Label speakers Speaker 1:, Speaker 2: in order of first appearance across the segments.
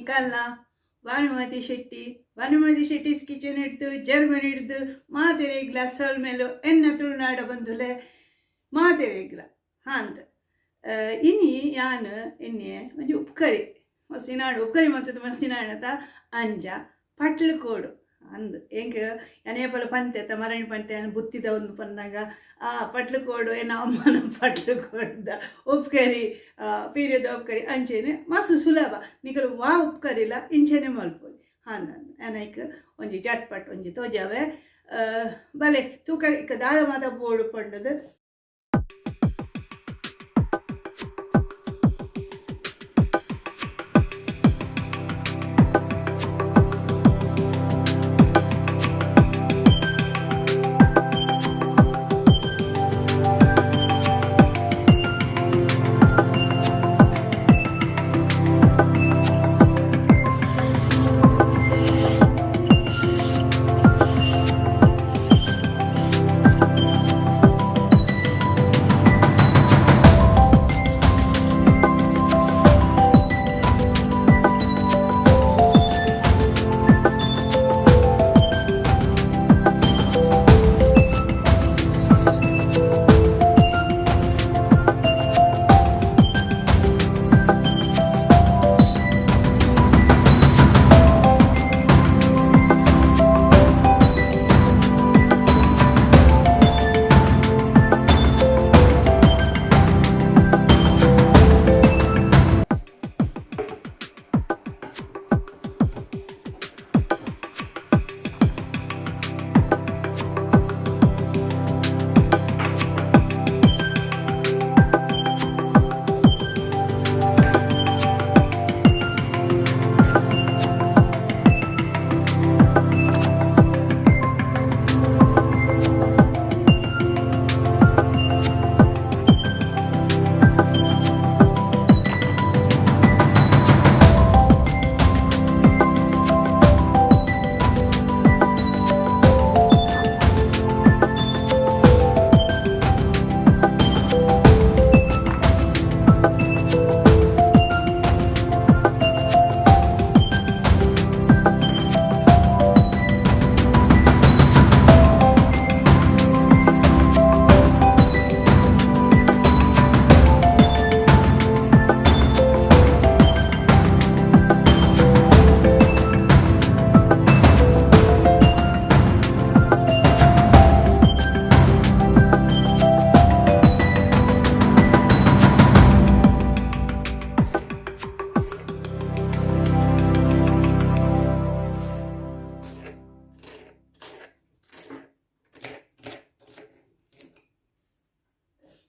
Speaker 1: ಎಂಕಲ್ನ Bhanumati Shetty. Bhanumati Shetty's kitchen ಹಿಡ್ದು Germany ಹಿಡ್ದು ಮಾತೆರೆಗ್ಲ ಸೊಲ್ಮೆಲು ಎನ್ನ ತುಳುನಾಡ ಬಂಧುಲೆ ಮಾತೆರೆಗ್ಲ ಹಾಂದ್. ಇನಿ ಯಾನ್ ಎನ್ನೆ ಒಂಜಿ ಉಪ್ಕರಿ ಮಸ್ತಿನಾಡು ಉಪ್ಕರಿ ಮಂತದ ಮಸ್ತಿನಾಡತ ಅಂಜ ಪಟ್ಲು ಕೋಡು ಅಂದ್ ಎಂಕ್ ಯಾನ್ ಏಪಲ ಪಂತೆ ಅತ್ತ ಮರಣಿ ಪಂತೆ ಯಾನ್ ಬುತ್ತಿದ ಒಂದು ಪನ್ನಾಗ ಆ ಪಟ್ಲು ಕೋಡು ಎನ್ನ ಅಮ್ಮನ ಪಟ್ಲು ಕೋಡ್ದ ಉಪ್ಕರಿ ಪೀರಿಯದ ಉಪ್ಕರಿ ಅಂಚೆನೆ ಮಸ್ತ್ ಸುಲಭ ನಿಕಲು ವಾ ಉಪ್ಕರಿಲ ಇಂಚೆನೆ ಮಲ್ಪೊಲಿ ಹಾಂದ್ ಯಾನ್ ಐಕ್ ಒಂಜಿ ಜಟ್ ಪಟ್ ಒಂಜಿ ತೋಜಾವೆ ಬಲೆ ತೂಕ ಇಕ್ಕ ದಾದ ಮಾತ ಬೋಡು ಪಂಡದು.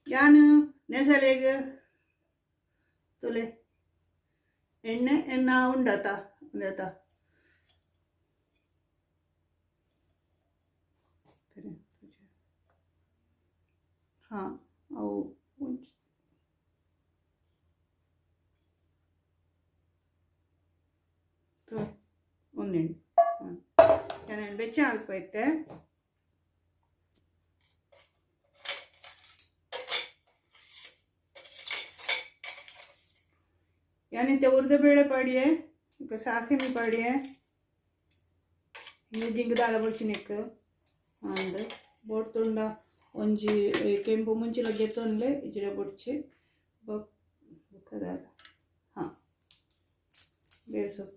Speaker 1: ಯಾನ್ ನೆಸಲೆಗ್ ತುಲೆ ಎಣ್ಣೆ ಎನ್ನ ಉಂಡತ ಉಂದತ ಹಾಂ ಅವು ಒಂಜಿ ಒಂದೆಣ್ಣೆ ಹಾಂ ಯಾನ್ ಬೆಚ್ಚ ಅಲ್ಪ ಇತ್ತೆ. ಯಾನಿತ್ತೆ ಉರ್ದ ಬೇಳೆ ಪಾಡಿಯೆ ಬೊಕ ಸಾಸಿಮೆ ಪಾಡಿಯೆ ಜಿಂಗ್ ದಾಲ ಬೊಡ್ಚಿನೆಕ್ ಅಂದ್ ಬೋಡ್ತುಂಡ ಒಂಜಿ ಕೆಂಪು ಮುಂಚಿಲ ಗೆತ್ತೊನ್ಲೆ ಇಜ್ಜಿಡ ಬೊಡ್ಚಿ ಬೊಕ್ಕ ದಾದ ಹಾಂ ಬೇಸೊಪ್ಪು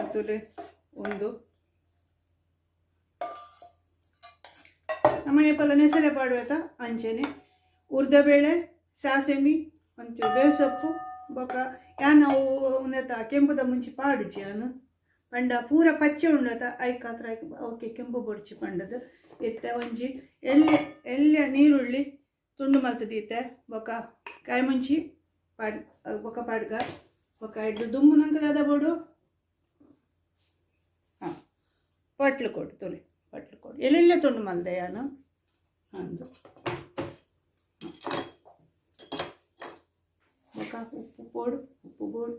Speaker 1: ಅತ್ತುಲೆ ಒಂದು ನಮ್ಮನೆ ಪಲ ನೆಸರೆ ಪಾಡುವೆತ ಅಂಚೆನೆ ಉರ್ದಬೇಳೆ ಸಾಸೆಮಿ ಒಂಚೂರು ಬೇಸೊಪ್ಪು ಬೊಕ ಯಾನ್ ಅವು ಉಂದೆತ ಕೆಂಪುದ ಮುಂಚಿ ಪಾಡುಜಿ ಯಾನ್ ಪಂಡ ಪೂರ ಪಚ್ಚೆ ಉಂಡತ ಐಕಾತ್ರ ಓಕೆ ಕೆಂಪು ಬೊಡ್ಚಿ ಪಂಡದು ಇತ್ತೆ ಒಂಜಿ ಎಲ್ಯ ಎಲ್ಯ ನೀರುಳ್ಳಿ ತುಂಡು ಮಲ್ತದೀತೆ ಬೊಕ ಕಾಯಿ ಮುಂಚಿ ಪಾಡ್ ಬೊಕ ಪಾಡ್ಗ ಬೊಕ ಇಡ್ದು ದುಂಬು ನಂಗೆ ದಾದ ಬೋಡು ಹಾಂ ಪಟ್ಲು ಕೊಡು ತುಲೆ ಪಟ್ಲು ಕೊಡು ಎಲ್ಲೆಲ್ಲ ತುಂಡು ಮಲ್ದೆ ಯಾನು ಅಂದು ಬೊಕ ಉಪ್ಪು ಪೋಡು ಉಪ್ಪು ಬೋಡು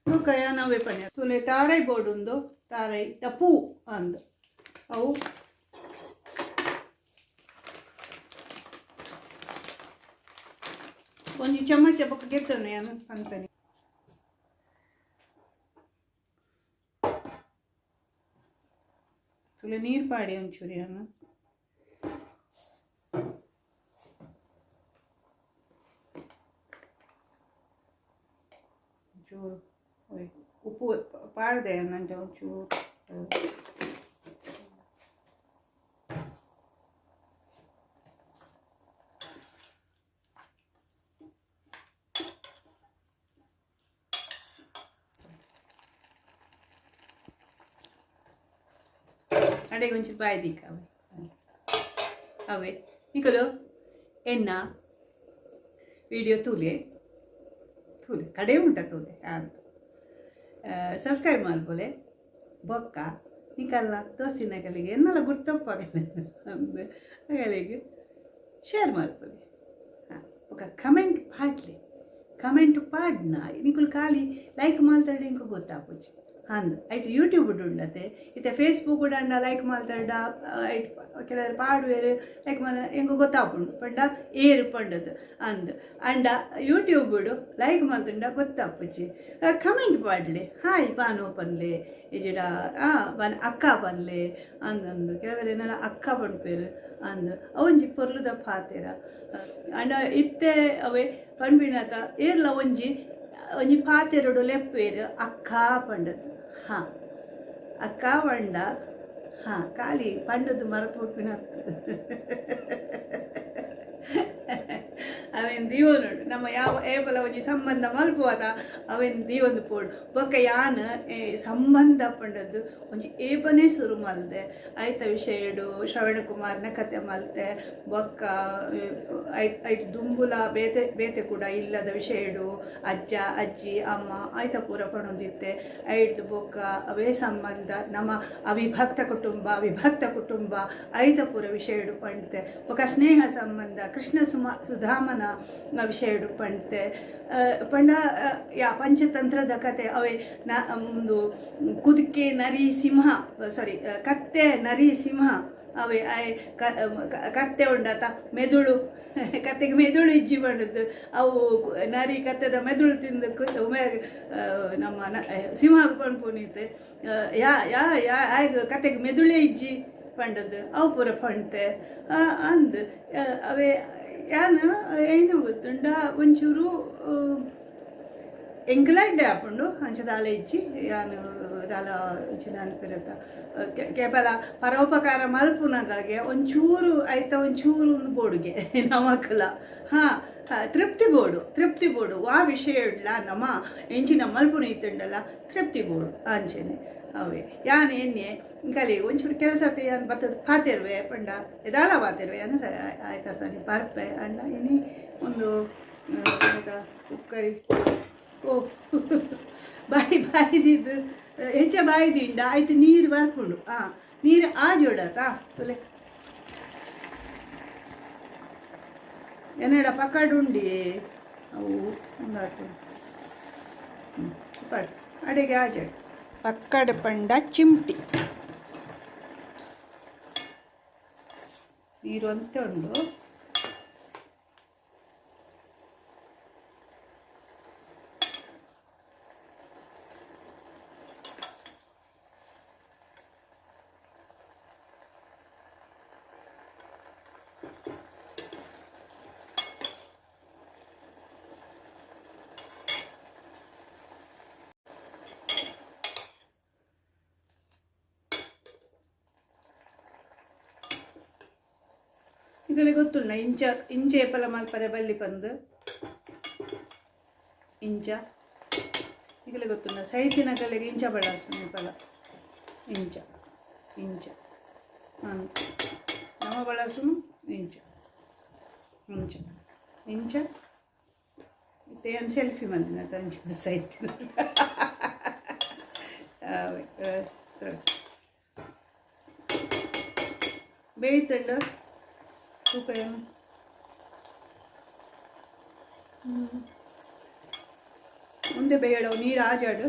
Speaker 1: ಬೊಕ ಯಾನ್ ಅವೇ ಪನ್ಯ ತುಲೆ ತಾರೈ ಬೋಡುಂದು ತಾರೈ ದ ಪೂ ಅಂದ್ ಅವು ಒಂಜಿ ಚಮಚ ಬೊಕ್ಕ ಗೆತ್ತೊನು ಯಾನ್ ಪನ್ಪೆನೆ. ತುಲೆ ನೀರು ಪಾಡಿ ಒಂಚೂರು ಯಾನ್. ಒಂಚೂರು ಉಪ್ಪು ಪಾಡ್ದೆ ಅಂಚ ಒಂಚೂರು. ಅಡೆಗೆ ಒಂಚೂರು ಬಾಯಿ ದಿಕ್ಕ ಅವೆ ಅವೇ. ನಿಕಲು ಎನ್ನ ವಿಡಿಯೋ ತೂಲೆ ತೂಲೆ ಕಡೆ ಉಂಟ ತೂಲೆ ಅಂತ ಸಬ್ಸ್ಕ್ರೈಬ್ ಮಲ್ಪೊಲೆ. ಬೊಕ್ಕ ನಿಕಲ್ನ ದೋಸ್ತಿನಕಲಿಗೆ ಎನ್ನಲ ಗುರ್ತಪ್ಪಾಗಲೆ ಅಗಲಿಗೆ ಶೇರ್ ಮಲ್ಪೊಲೆ. ಹಾಂ, ಬೊಕ್ಕ ಕಮೆಂಟ್ ಪಾಡ್ಲೆ. ಕಮೆಂಟ್ ಪಾಡ್ನ ನಿಕುಲು ಖಾಲಿ ಲೈಕ್ ಮಲ್ತಡ ಇಂಕು ಗೊತ್ತಾಪುಜಿ ಅಂದ್. ಐಟ್ ಯೂಟ್ಯೂಬ್ ಉಂಡತೆ, ಇತ್ತೆ ಫೇಸ್ಬುಕ್ ಅಂಡ ಲೈಕ್ ಮಲ್ತಡ ಐಟ್ ಕೆಲವರು ಪಾಡುವೆರ್ ಲೈಕ್ ಮಲ್ ಎಂಕ್ ಗೊತ್ತಾಪುಂಡು ಪಂಡ ಏರ್ ಪಂಡದು ಅಂದ್. ಅಂಡ ಯೂಟ್ಯೂಬ್ ಲೈಕ್ ಮಲ್ತುಂಡ ಗೊತ್ತಾಪುಜಿ. ಕಮೆಂಟ್ ಪಾಡ್ಲೆ, ಹಾಯ್ ಬಾನು ಪನ್ಲೆ, ಇಜಿಡ ಬಾನ್ ಅಕ್ಕ ಪನ್ಲೆ ಅಂದಂದು. ಕೆಲವರು ಏನಾರ ಅಕ್ಕ ಪನ್ಪೆರ್ ಅಂದ್. ಅವೊಂಜಿ ಪೊರ್ಲುದ ಪಾತೆರ. ಅಂಡ ಇತ್ತೆ ಅವೇ ಪನ್ಪಿನತ ಏರ್ಲ ಒಂಜಿ ಒಂಜಿ ಪಾತೆರೊಡು ಲೆಪ್ಪೇರು ಅಕ್ಕ ಪಂಡದು. ಹಾಂ, ಅಕ್ಕ ಪಂಡ ಹಾಂ ಖಾಲಿ ಪಂಡದು ಮರತ್ ಪುಟ್ಪಿನ ಅವೆನ್ ದೀವೊನುಡು ನಮ್ಮ ಯಾವ ಏಪಲ ಒಂಜಿ ಸಂಬಂಧ ಮಲ್ಪುವತ ಅವೆನ್ ದೀವೊಂದು ಪೋಡು. ಬೊಕ್ಕ ಯಾನ್ ಸಂಬಂಧ ಪಂಡದ್ದು ಒಂಜಿ ಏಪನೇ ಸುರು ಮಲ್ದೆ. ಐತ ವಿಷಯಡು ಶ್ರವಣ ಕುಮಾರ್ನ ಕತೆ ಮಲ್ತೆ. ಬೊಕ್ಕ ಐಟ್ ಐಟ್ ದುಂಬುಲ ಬೇತೆ ಬೇತೆ ಕೂಡ ಇಲ್ಲದ ವಿಷಯಡು ಅಜ್ಜ ಅಜ್ಜಿ ಅಮ್ಮ ಐತ ಪೂರ ಪಣೊಂದಿತ್ತೆ. ಐಡ್ದು ಬೊಕ್ಕ ಅವೇ ಸಂಬಂಧ ನಮ್ಮ ಅವಿಭಕ್ತ ಕುಟುಂಬ ವಿಭಕ್ತ ಕುಟುಂಬ ಐತ ಪೂರ ವಿಷಯಡು ಪಂಡ್ತೆ. ಬೊಕ್ಕ ಸ್ನೇಹ ಸಂಬಂಧ ಕೃಷ್ಣ ಸುಧಾಮನ ವಿಷಯಡು ಪಂಡ್ತೆ. ಪಂಡ ಯಾ ಪಂಚತಂತ್ರದ ಕತೆ ಅವೇ ನ ಒಂದು ಕುದುಕೆ ನರಿ ಸಿಂಹ ಸಾರಿ ಕತ್ತೆ ನರಿ ಸಿಂಹ ಅವೇ ಆಯ್ ಕತ್ತೆ ಉಂಡತ ಮೆದುಳು ಕತ್ತೆಗೆ ಮೆದುಳು ಇಜ್ಜಿ ಪಂಡದ್ದು. ಅವು ನರಿ ಕತ್ತೆದ ಮೆದುಳು ತಿಂದು ನಮ್ಮ ಸಿಂಹ ಪನ್ಪುನಿತ್ತೆ ಯಾ ಯಾ ಯಾ ಆಯ್ಗ ಕತ್ತೆಗೆ ಮೆದುಳೇ ಇಜ್ಜಿ ಪಂಡದ್ದು ಅವು ಪೂರ ಪಂಡ್ತೆ ಅಂದ್. ಅವೇ ಯಾನ್ ಏನು ಗೊತ್ತುಂಡ ಒಂಚೂರು ಎಂಕಲ ಎಡ್ಡೆ ಆಪುಂಡು ಅಂಚ ದಾಲ ಇಜ್ಜಿ. ಯಾನ್ ದಾಲ ಇಂಚಿನ ಅನ್ಪಿರತ್ತ ಕೇವಲ ಪರೋಪಕಾರ ಮಲ್ಪುನಗಾಗೆ ಒಂಚೂರು ಐತ ಒಂಚೂರು ಒಂದು ಬೋಡುಗೆ ನಮಕಲ. ಹಾಂ, ತೃಪ್ತಿ ಬೋಡು, ತೃಪ್ತಿ ಬೋಡು ವಾ ವಿಷಯ ಇಡ್ಲ ನಮ್ಮ ಎಂಚಿನ ಮಲ್ಪುನ ಇತ್ತುಂಡಲ್ಲ ತೃಪ್ತಿ ಬೋಡು ಅಂಚೆನೆ ಅವೇ. ಯಾನ್ ಎನ್ನೆ ಕಲಿ ಒಂಚೂರು ಕೆಲಸ ಯಾನ್ ಬತ್ತದ ಪಾತೆರುವೆ ಪಂಡ ಎದಾಲ ಪಾತೆರುವೆ ಯಾನ್ ಆಯ್ತಾರ್ತಾನೆ ಬರ್ಪೆ ಅಂಡ ಇನಿ ಒಂದು ಕುಕ್ಕರಿ ಓ ಬಾಯಿ ಬಾಯಿದಿದ್ದು ಹೆಚ್ಚ ಬಾಯಿ ದಿಂಡ ಆಯ್ತು ನೀರು ಬರ್ಪುಂಡು. ಹಾಂ, ನೀರು ಆಜೋಡತಾ ತುಲೆ ಎನ್ನಡ ಪಕ್ಕಡುಂಡಿ ಅವು ಒಂದಾತು ಪಡ್ ಅಡಿಗೆ ಆಜಾಡು ಪಕ್ಕಡ ಪಂಡ ಚಿಮ್ಟಿ ನೀರು ಅಂತ ಉಂಡು. ಇದರಲ್ಲಿ ಗೊತ್ತುಂಡ ಇಂಚ ಇಂಚ ಏಪಲ ಮಲ್ಪರೆ ಬಲ್ಲಿ ಪಂದು ಇಂಚ ಈಗಲೇ ಗೊತ್ತುಂಡ ಸೈತಿನ ಕಲೆಗೆ ಇಂಚ ಬಳಸು ಏಪಲ ಇಂಚ ಇಂಚ ಅಂತ ನಮ್ಮ ಬಳಸುನು ಇಂಚ ಇಂಚ ಇಂಚ. ಇತ್ತೆ ಸೆಲ್ಫಿ ಮಲ್ದಿನ ಅಂಚದ ಸೈತಿನ ಬೇಯ್ತಂಡ ತೂಕ ಏನು ಮುಂದೆ ಬೇಡ ನೀರು ಆಜಾಡು.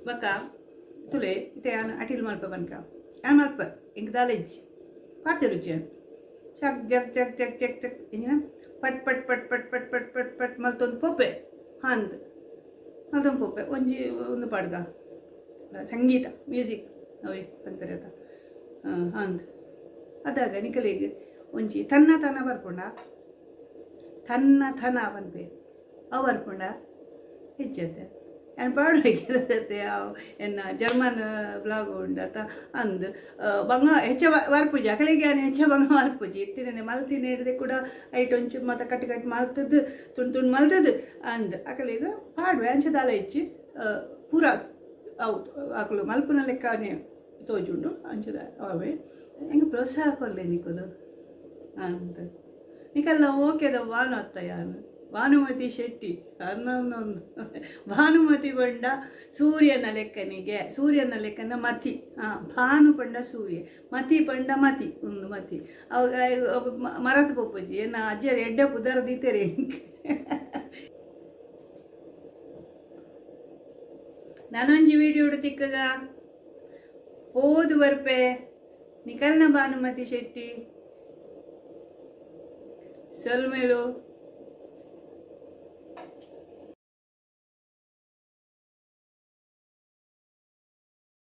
Speaker 1: ಬೊಕ ತುಲೆ ಇತ್ತೆ ಯಾನ್ ಅಟಿಲ್ ಮಲ್ಪ ಪನ್ಕ ಯಾನ್ ಮಲ್ಪ ಎಂಕ್ ದಾಲ ಇಜ್ಜಿ ಪಾತೆರುಜಿ ಯಾನ್ ಚಕ್ ಜಕ್ ಜಕ್ ಜಕ್ ಜಕ್ ಜಕ್ ಎಂಚಿನ ಪಟ್ ಪಟ್ ಪಟ್ ಪಟ್ ಪಟ್ ಪಟ್ ಪಟ್ ಪಟ್ ಮಲ್ತೊಂದು ಪೋಪೆ ಅಂದ್ ಮಲ್ತೊಂದು ಪೋಪೆ ಒಂಜಿ ಉಂದು ಪಾಡ್ಗ ಸಂಗೀತ ಮ್ಯೂಸಿಕ್ ಅವೇ ಪನ್ಪೆರ್ ಅತ ಅಂದ್ ಅದಾಗ ನಿಕಲೆಗ್ ಒಂಜಿ ತನ್ನ ತನ ಬರ್ಪುಂಡ ತನ್ನ ತನ ಪನ್ಪೆರ್ ಅವು ಬರ್ಪುಂಡ ಇಜ್ಜತೆ ಯಾನ್ ಪಾಡುವೆ ಅವು ಎನ್ನ ಜರ್ಮನ್ ಬ್ಲಾಗ್ ಉಂಡತ ಅಂದ್ ಬಂಗ ಹೆಚ್ಚ ಬರ್ಪುಜಿ ಅಕಲೆಗ್ ಯಾನ್ ಹೆಚ್ಚ ಬಂಗ ಮಲ್ಪುಜಿ ಇತ್ತಿನೇ ಮಲ್ತಿನ ಹಿಡ್ದೆ ಕೂಡ ಐಟ್ ಒಂಚೂರು ಮಾತ ಕಟ್ ಕಟ್ ಮಲ್ತದ್ ತುಂಡು ತುಂಡು ಮಲ್ತದ್ ಅಂದ್ ಅಕಲೆಗ್ ಪಾಡುವೆ ಅಂಚ ದಾಲ ಇಜ್ಜಿ ಪೂರ ಅವು ಅಕುಲು ಮಲ್ಪುನ ಲೆಕ್ಕನೇ ತೋಜುಂಡು ಅಂಚದ ಅವೇ ಎಂಕ್ ಪ್ರೋತ್ಸಾಹ ಕೊರ್ಲೆ ನಿಕುಲು ಅಂದ್ ನಿಕಲ್ನ ಓಕೆದ ಭಾನು ಅತ್ತ ಯಾನ್ ಭಾನುಮತಿ ಶೆಟ್ಟಿ ಅನ್ನೊಂದೊಂದು ಭಾನುಮತಿ ಪಂಡ ಸೂರ್ಯನ ಲೆಕ್ಕನಿಗೆ ಸೂರ್ಯನ ಲೆಕ್ಕನ ಮತಿ ಭಾನು ಪಂಡ ಸೂರ್ಯ ಮತಿ ಪಂಡ ಮತಿ ಉಂದು ಮತಿ ಅವಾಗ ಮರತ್ ಪೋಪುಜಿ ಎನ್ನ ಅಜ್ಜೆರ್ ಎಡ್ಡೆ ಪುದರ್ ದೀತೆರ್ ಎಂಕ್ ನನೊಂಜಿ ವಿಡಿಯೋಡು ತಿಕ್ಕಗ ಪೋದು ಬರ್ಪೆ ನಿಕಲ್ನ ಭಾನುಮತಿ ಶೆಟ್ಟಿ ಸೊಲ್ಮೆಲು.